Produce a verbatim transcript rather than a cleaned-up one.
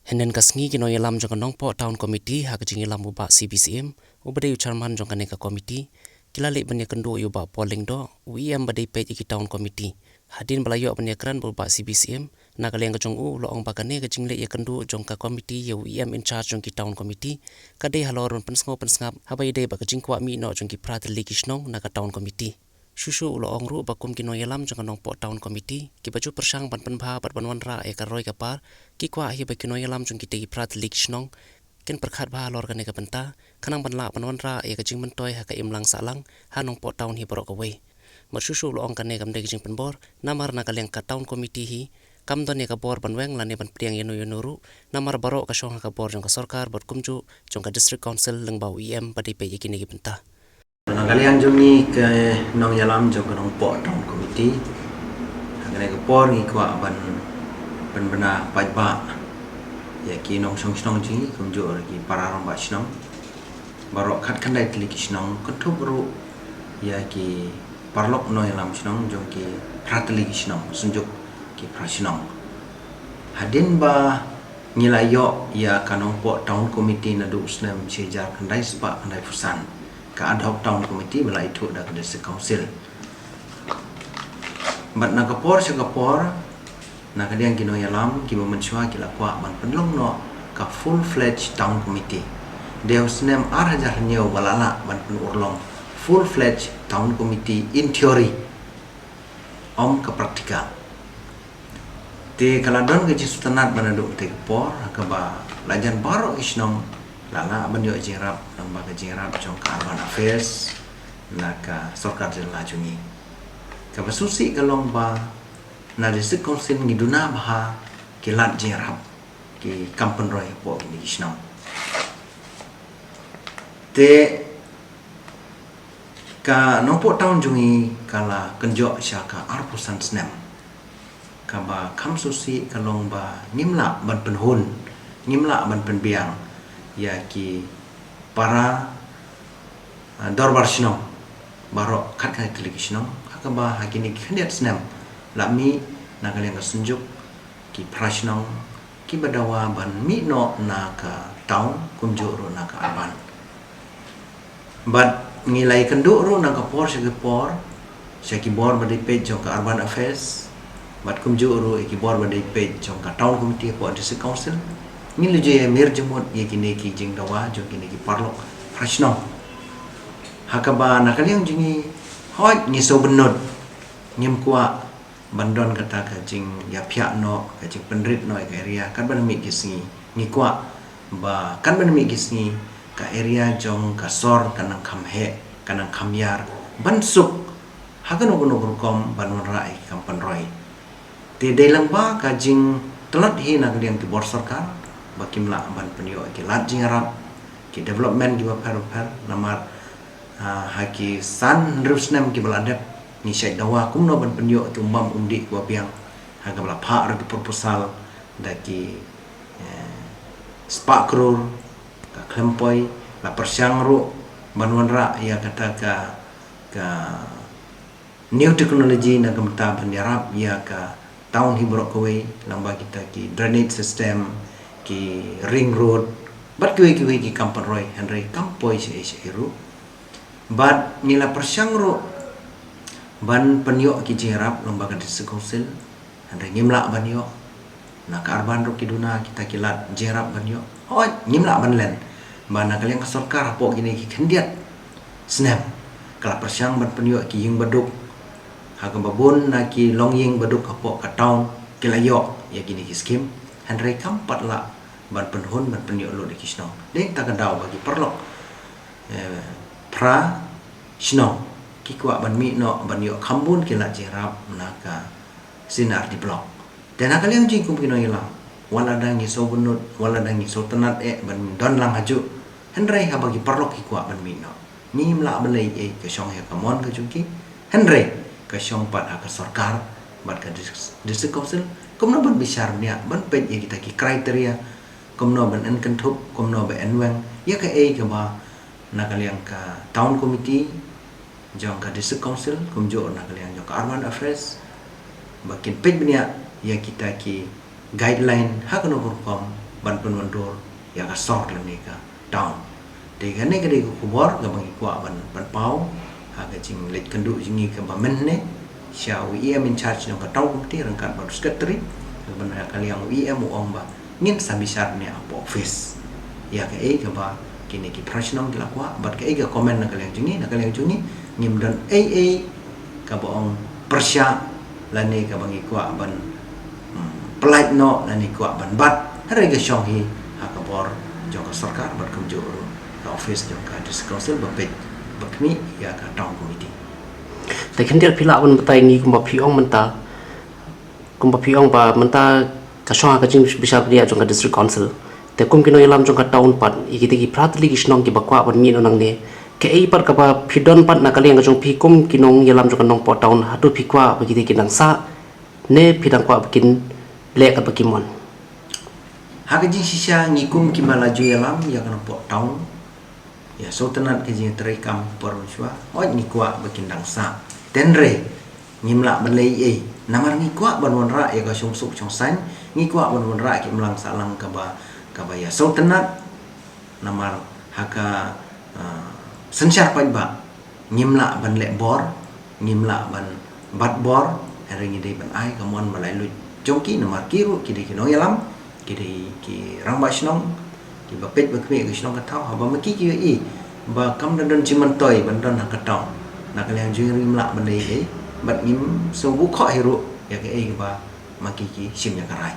Hynnin ka sngi ki nongïalam jong ka Nongpoh Town Committee ha ka jingïalam u Bah C B Syiem, uba dei u chairman jong kane ka committee, ki la leit ban ïakynduh ïa u Bah Paul Lyngdoh, u E M ba dei peit ïa ki Town Committee. Hadien ba la ïoh ban ïakren bad u Bah C B Syiem, na ka liang ka jong u, u la ong ba kane ka jingleit ïakynduh jong ka committee ïa u E M in charge jong ki Town Committee ka dei halor ban pynsngew pynsngap haba ïadei bad ka jingkwah mih noh jong ki phra tylli ki shnong na ka Town Committee. Shuh shuh u la ong ruh ba kum ki nongïalam jong ka Nongpoh Town Committee, kiba ju pyrshang ban pynbha bad ban wanrah ïa ka roi ka par, ki kwah hi ba ki nongïalam jong kitei ki phra tylli ki shnong kin pyrkhat bha halor kane ka bynta, khnang ban lah ban wanrah ïa ka jingmyntoi ha ka imlang sahlang ha Nongpoh Town hi baroh kawei. Bad shuh shuh u la ong kane kam dei ka jingpynbor, namar na ka liang ka Town Committee hi kam don ïa ka bor ban weng lane ban pdiang ïano ïano ruh, namar baroh ka shong ha ka bor jong ka sorkar bad kumjuh jong ka District Council lyngba u E M ba dei peit ïa kine ki bynta. Na ka liang jong ngi ki nongïalam jong ka Nongpoh Town Committee, ha kane ka por ngi kwah ban pynbna paidbah ïa ki nongshong shnong jong ngi, kumjuh ruh ki para rangbah shnong baroh khatkhyndai tylli ki shnong, kynthup ruh ïa ki paralok nongïalam shnong jong ki phra tylli ki shnong, synjuk ki phra shnong. Hadien ba ngi la ïoh ïa ka Nongpoh Town Committee naduh u snem shi hajar khyndai spah khyndaiphew san, ka Ad Hoc Town Committee ba la ithuh da ka District Council. Bad na ka por sha ka por, na ka liang ki nongïalam kiba mynshuwa ki la kwah ban pynlong noh ka full fledged Town Committee. Dei u snem ar hajar hynñiew ba la lah ban pynurlong full fledged Town Committee in theory, ym ka practical. Te ka la don ka jingsngewtynnat ba naduh kata ka por, ha kaba la jan baroh ki shnong la lah ban ïoh jingïarap lyngba ka jingïarap jong ka Urban Affairs na ka sorkar jylla jong ngi. Kaba sngewsih ka long ba na District Council ngi duna bha ki lad jingïarap, ki kam pynroi hapoh kine ki shnong. Te ka Nongpoh Town jong ngi ka la kynjoh sha ka arphew san snem. Kaba kham sngewsih ka long ba ngim lah ban pynhun, ngim lah ban pynbiang ïa ki para, ah, dorbar shnong baroh khatkhyndai tylli ki shnong, ha kaba ha kine ki khyndiat snem la mih na ka liang ka synjuk ki phra shnong kiba dawa ban mih noh na ka town kumjuh ruh na ka urban. Bad ngi la ïakynduh ruh na ka por sha ka por sha ki bor ba dei peit jong ka Urban Affairs bad kumjuh ruh ïa ki bor ba dei peit jong ka Town Committee hapoh District Council. Ngi la ju ïamir jingmut ïa kine ki jingdawa jong kine ki paralok phra shnong. Ha kaba na ka liang jong ngi, hooid ngi sngewbynnud, ngim kwah ban don kata ka jingïaphiah noh, ka jingpynrit noh ïa ka area katba mih ki sngi. Ngi kwah ba katba mih ki sngi ka area jong ka sor kan nang kham heh, kan nang kham ïar ban suk ha kano kano ka rukom ban wanrah ïa ki kam pynroi. Te dei lang ba ka jingtlot hi na ka liang ki bor sorkar ba kim lah ban pynïoh ïa ki lad jingïarap, ki development kiba pher ba pher, namar, ah, ha ki san hynriew snem kiba la dep ngi shait dawa kumno ban pynïoh ïa ki um bam um dih kiba biang, ha kaba la phah ruh ki proposal da ki, eh, spah klur, ka khlem poi, la pyrshang ruh ban wanrah ïa kata ka, ka new technology na ka bynta ban ïarap ïa ka town hi baroh kawei, lyngba kita ki drainage system, ki ring road bad kiwei kiwei ki kam pynroi, hynrei kam poi shaei shaei ruh. Bad ngi la pyrshang ruh ban pynïoh ki jingïarap lyngba ka District Council, hynrei ngim lah ban ïoh. Na ka urban ruh ki duna kita ki lad jingïarap ban ïoh, hooid ngim lah ban len. Ba na ka liang ka sorkar hapoh kine ki khyndiat snem ka la pyrshang ban pynïoh ki ïing baduk, ha kaba bun na ki longïing baduk hapoh ka town ki la ïoh ïa kine ki skim, hynrei kam pat lah ban pynhun ban pynïoh lut ïa ki shnong. Dei kata ka daw ba ki paralok, eh, phra shnong ki kwah ban mih noh ban ïoh kham bun ki lad jingïarap na ka C&RD Block. Te na ka liang jong ngi kum ki nongïalam, wat lada ngi sngewbynnud, wat lada ngi sngewtynnat eh ban don lang hajuh, hynrei haba ki paralok ki kwah ban mih noh, ngim lah ban leh ei ei, ka shong ha ka mon ka jong ki, hynrei ka shong pat ha ka sorkar bad ka dis-, District Council kumno ban bishar bniah, ban peit ïa kita ki criteria, kumno ban yn kynthup, kumno ban yn weng ïa kaei kaba na ka liang ka Town Committee jong ka District Council, kumjuh na ka liang jong ka Urban Affairs, ba kin peit bniah ïa kita ki guideline ha kano ka rukom ban pynwandur ïa ka sor lane ka town. Te kane ka dei ka khubor kaba ngi kwah ban, ban paw ha ka jingleit kynduh jong ngi kaba mynne sha u E M in charge jong ka town committee ryngkat bad u secretary, kaba na ka liang u E M u ong ba ngin sa bishar ne hapoh office ïa kaei kaba kine ki para shnong ki la kwah bad kaei ka comment na ka liang jong ngi, na ka liang jong ngi ngim don ei ei kaba ong pyrshah lane kaba ngi kwah ban, hmm, pynlait noh lane kwah ban bat. Hynrei ka shong hi ha ka bor jong ka sorkar bad kumjuh ruh ka office jong ka district council ba peit ba khmih ïa ka town committee. Te khyndiat phi lah ban batai ngi kumba phi ong mynta, kumba phi ong ba mynta ka shong ha ka jingbishar bniah jong ka district council. Te kum ki nongïalam jong ka town pat, ïa kita ki phra tylli ki shnong kiba kwah ban mih noh nangne, kaei pat kaba phi don pat na ka liang ka jong phi kum ki nongïalam jong ka Nongpoh town, hato phi kwah ba kita kin dang sah ne phi dang kwah ba kin leh katba ki mon? Ha ka jingshisha ngi kum kiba la ju ïalam ïa ka Nongpoh town, ïa sngewtynnat ka jingtrei kam por mynshuwa, hooid ngi kwah ba kin dang sah. Hynrei ngim lah ban leh ei ei namar ngi kwah ban wanrah ïa ka shongsuk shongsaiñ, ngi kwah ban wanrah ki imlang sahlang kaba, kaba ïa sngewtynnat. Namar ha ka, ah, synshar paidbah ngim lah ban leh bor, ngim lah ban bat bor, hynrei ngi dei ban ai ka mon ba laitluid jong ki namar ki ruh ki dei ki nongïalam, ki dei ki rangbah shnong kiba peit ba khmih ka shnong ka thaw. Haba ma ki ki ïohi ba kam da don jingmyntoi ban don ha ka town, na ka liang jong ngi ruh ngim lah ban leh ei ei bad ngim sngewbha hi ruh ïa kaei kaba ma ki ki shim ïa ka rai.